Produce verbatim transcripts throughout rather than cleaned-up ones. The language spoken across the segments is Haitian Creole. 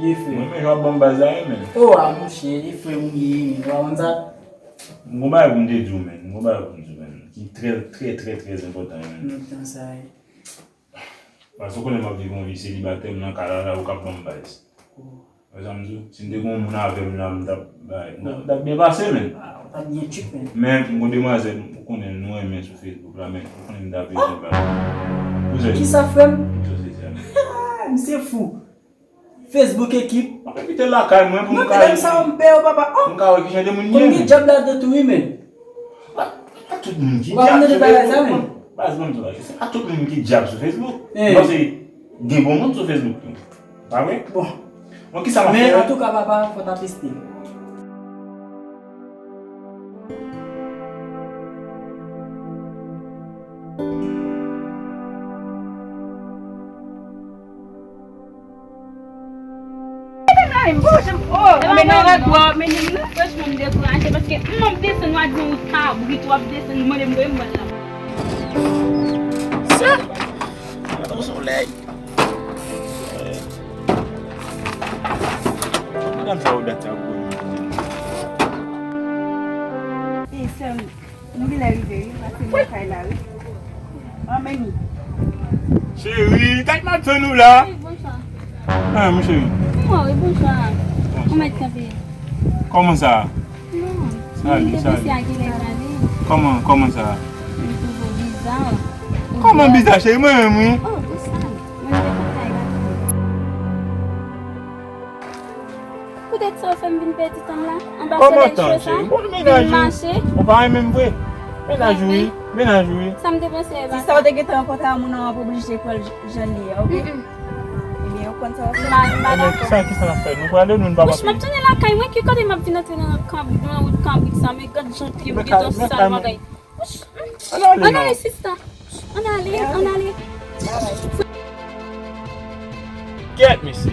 Mwen menm jan w ap ban m baz la wi, men. O, a monchè, e frè m ou ye, men. Ou pa konn sa? M gon bagay pou m te di w, men. M gon bagay pou m di w, men. Ki trè, trè, trè, trè enpòtan, men. Nan tan sa, wi. Paske w konnen m ap viv yon vi selibatè, m nan kay la, la, ou k ap ban m baz. Wè sa m di w? Si m te gen yon moun avè m la, m t ap, bay, m t ap, m t ap byen pase, men. Ah, w t ap byen trip, men. Men, m gon demwazèl, ou konnen nou renmen sou Facebook la, men, ou konnen m ta bezwen baz. Kisa, frè m? Misye fou. Facebook ekip. M ap envite l lakay mwen pou m ka, medam sa yo m pè yo, papa. Oh! M ka wè ki jan de moun li ye. Konn gen djab ladan tou, wi, men. A, a tout moun ki djab sou Facebook. Baz, ban m di w bagay, se pa tout moun ki djab sou Facebook. Bon, se gen bon moun sou Facebook tou. Pa vre? Bon. Bon, kisa m ap fè? Men, antouka, papa, fò w ta teste. Franchman, m dekouraje paske m ap desann, w ap di yon kabrit, w ap desann, mande m voye m pran la. Sa, gade yon solèy. Madanm sa yo dat sa ap goumen. Ey, sè m, nou genlè rive, wi. Pase m nan kay la, wi. An, men nou. Cheri, kay m ap tann ou la. Ey, bonswa. Ah, mon chéri. Mwen, wi, bonswa. Bonswa. Ou mèt kanpe. Kòman sa? Non. Sa ale, sa ale. Kòman, kòman sa? Mwen twouve w biza. Kòman biza, cheri? Mwen menm, wi. Oh, pou sa. Mwen te konn kay la. Poutèt sa w fè m vin pèdi tan m la? Anba solèy cho sa? Kòman tan, cheri? Bon, mennaj ou. Vin mache. Ou pa renmen m vre? Mennaj ou, wi. Mennaj ou, wi. Sa m te panse a. Si sa w te gentan rankontre a moun nan, w ap oblije pran l jan l ye a, oke? Mm-mm. Ebyen, ou konn sa w ap fè. M pa, m pa dakò. Sa, kisa n ap fè? Nou prale, nou, nou pa prale? Wouch, m ap tounen lakay mwen, ki kote m ap vin antre nan kanbrit, nan wout kanbrit sa, men gad jan pye m gentan sal bagay. Wouch, ann ale, sista. Ann ale, ann ale. Kèt, mesye.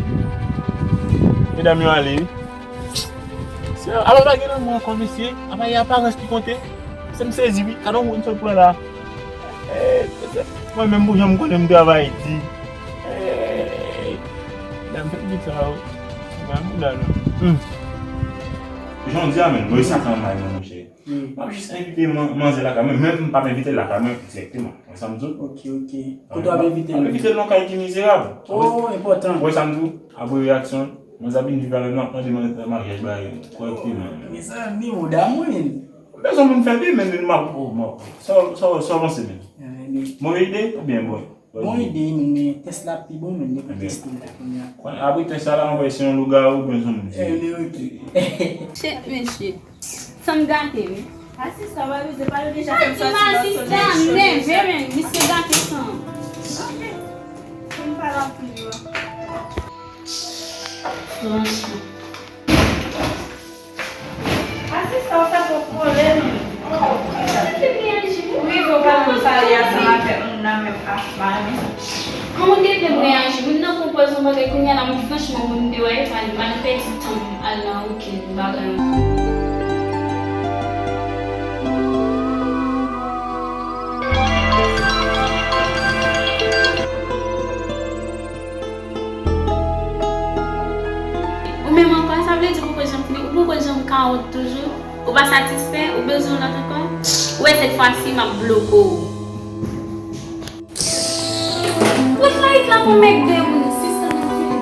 Medam yo ale, wi. Se, alò, pa gen lanmou ankò, mesye. Apa, e aparans ki konte. Se m sezi, wi. Gade yon moun sot pran la. Eh, mwen menm pou jan m konnen m travay di. Eh, medam, fè m di sa, wi. Mwen m la, non. Hmm. Jan w di a, men, mwen sa tan may mwen, monchè. M ap jis envite man-, manzè lakay mwen, menm m p ap envite l lakay mwen dirèkteman. Wè sa m di w? Oke, oke. Kote w ap envite l? M ap envite l nan kay ki mizerab. Oh, enpòtan. Wè sa m di w? Apre reyaksyon, manzè ap vin viv avè m, m ap mande manzè maryaj bagay kòrèkteman. Mezanmi, ou damou, men. M bezwen moun fè pi, men m ap, oh, m ap, sa, sa, sa w panse, men? Move ide oubyen bon? Bon ide, men, men tès la pi bon, men, depi tès li la kounye a. Apre tès sa la, m ap wè si yon lougawou oubyen si yon moun. Eh, men, oke. Shit, men shit. San m gate, wi. Asista, w abize, pa yo deja fè m sòti nan solèy cho deja. Asista, m nève, men, misye gate san m. Oke. Fò m pale anpil, wi. Franchman. Asista, ou fè twòp pwoblèm. Wi, fò w pa nan salye ansanm avèk moun nan menm, ah, pa renmen sa. Kòman w te vle m reyaji? Moun nan pran pòz yon bagay kounye a la, mwen franchman, moun de wè pa li, m al pèdi tan m al nan okenn bagay. Ou menm ankò, sa vle di ou poko janm fini, ou poko janm kawòt toujou, ou pa satisfè, ou bezwen yon lòt ankò? Ou wè sèt fwa si m ap bloke w. Met layit la pou m ede w, sista, m ap fini.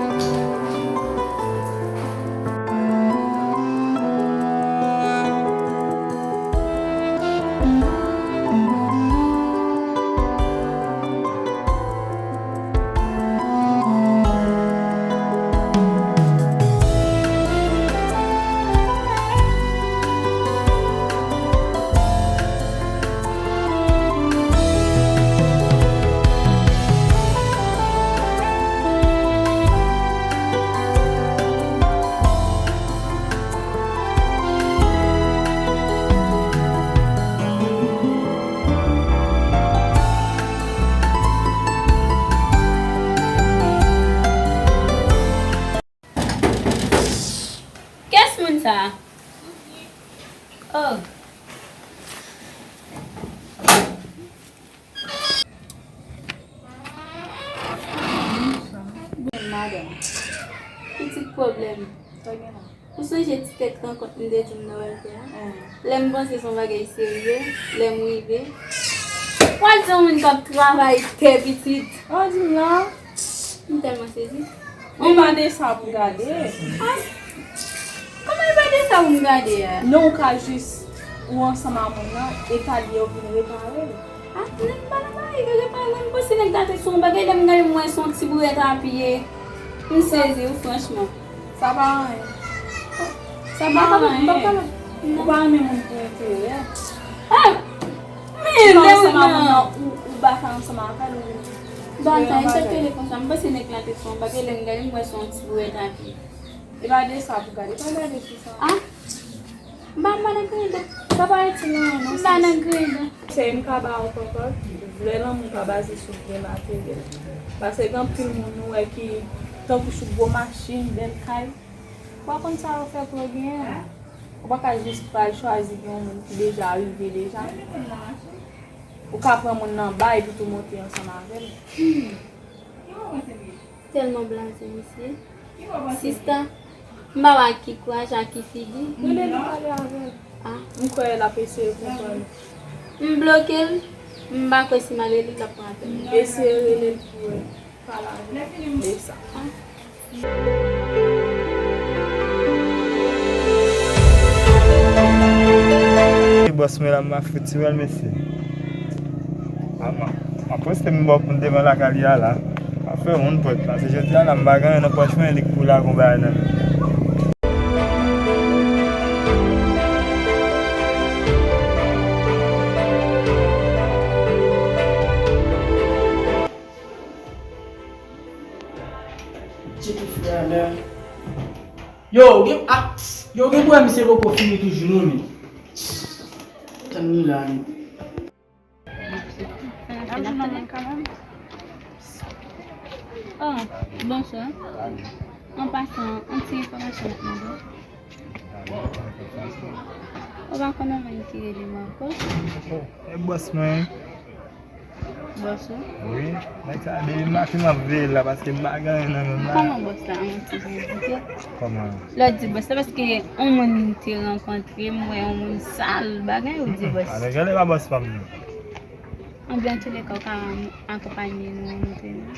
Kiyès moun sa a? Oh. Madanm. Pitit Pwoblèm. Sa gen la? Ou sonje ti kèk rankont m te di w m ta pral fè a? Lè m panse se yon bagay serye, lè m rive, w al di yon moun k ap travay tè pitit. Ou di m la? M tèlman sezi. Li pa de sa pou gade. Ah, kòman li pa de sa pou m gade a? Non, ou ka jis ou ansanm a moun nan, eta l ye ou vin repare l. Ah, nèg pa nan bagay, gade pa nan, m panse nèg la te sou yon bagay, lè m gade m wè se yon ti bourèt a pye. M sezi wi, franchman. Sa pa anyen. Sa pa anyen. Ou pa renmen moun pou enterè. Ah, men lè ansanm a moun nan, ou, ou bata ansanm avè l, ou batay, sa k rele konsa. M panse nèg la te sou yon bagay, lè m gade m wè se yon ti bourèt a pye. E pa de sa pou gade, pa gade sou sa. Ah, m pa, m pa nan griyen dèt. Sa pa itil anyen non. M pa nan griyen dèt. Se m ka ba w konprann, vrè lanmou pa baze sou byen materyèl. Paske gen anpil moun nou wè ki tankou sou gwo machin, bèl kay. Ou pa konn sa yo fè pou yo genyen. Ou pa ka jis pral chwazi gen yon moun ki deja rive deja. Ou ka pran moun nan ba epi tou monte ansanm avè l. Tèlman blaze misye. Sista, m pa wè ak ki kouraj, ak ki figi. Rele li pale avè l. Ah. M kwè l ap eseye konprann. M bloke l, m pa kwè si m al rele l, l ap pran apèl. Eseye rele l pou wè. Pale avè l de sa. Ah. Bòs mwen la, m ap fouti wè l, mesye. A, m ap, m ap poste m bò pou m devan lakay li a la. M ap fè moun pòt, paske jodi a la, m pa gen anyen nan pòch mwen, li k pou lage yon bagay nan men m. Tcheke frè a la. Yo, gen, ah, yo, gen pou wè misye poko fini toujou non, men. Tann li la, men. N ap jwenn nan men kanmenm. Oh, bonswa. An pasan, yon ti enfòmasyon m ap mande w. Ou pa konn yon moun ki rele Marco? Oh, e bòs mwen. Bòs ou? Wi, nèg sa depi maten m ap veye l la paske m pa gen anyen nan men m la. Kòman bòs la an ti jan edike? Kòman? Lè w di bòs la paske yon moun te rankontre m, m wè yon moun sal bagay ou di bòs. Alè, gade pa bòs pa m non. Anben, antouleka, ou ka akonpanye nou, montre nou.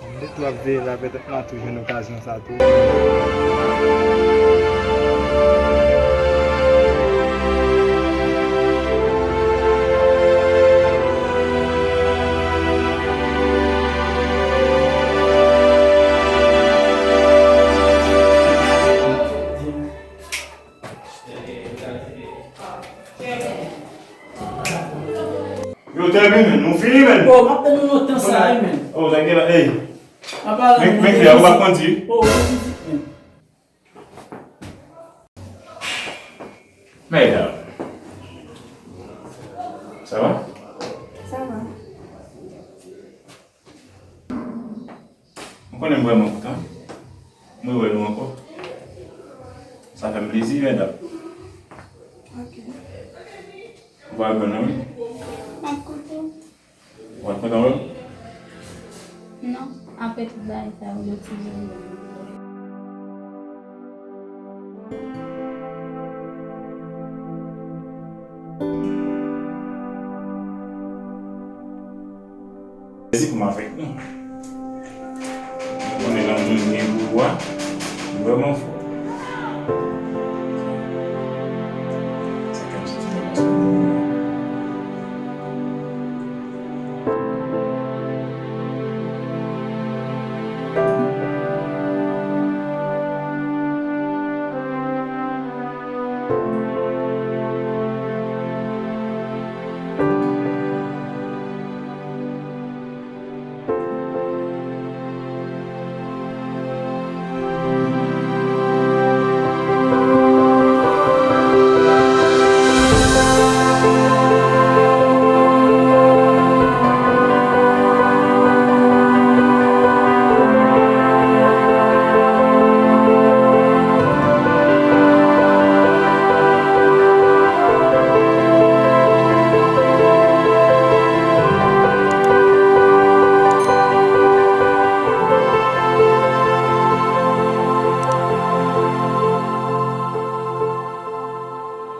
M te tou ap veye la, petèt m a tou jwenn okazyon sa tou. Yo, tèmine, men, nou fini, men. Oh, m ap tann nou lontan sa, wi, men. Oh, nèg la, ey. Apa la, men, men, ou pa kondi. Oh, ou kondi, men. Mesdames, ça va? Ça va. Ou konnen m vrèman kontan. M rewè nou ankò. Sa fè m plezi, medam. Ok. Ou pral kontan, wi. M ap kontan. Ou pral kontan, wi? Non, apre tout bagay sa yo, yo ti vini. Plezi pou m avèk nou. Mwen konnen lanmou m gen pou ou a, li vrèman fò.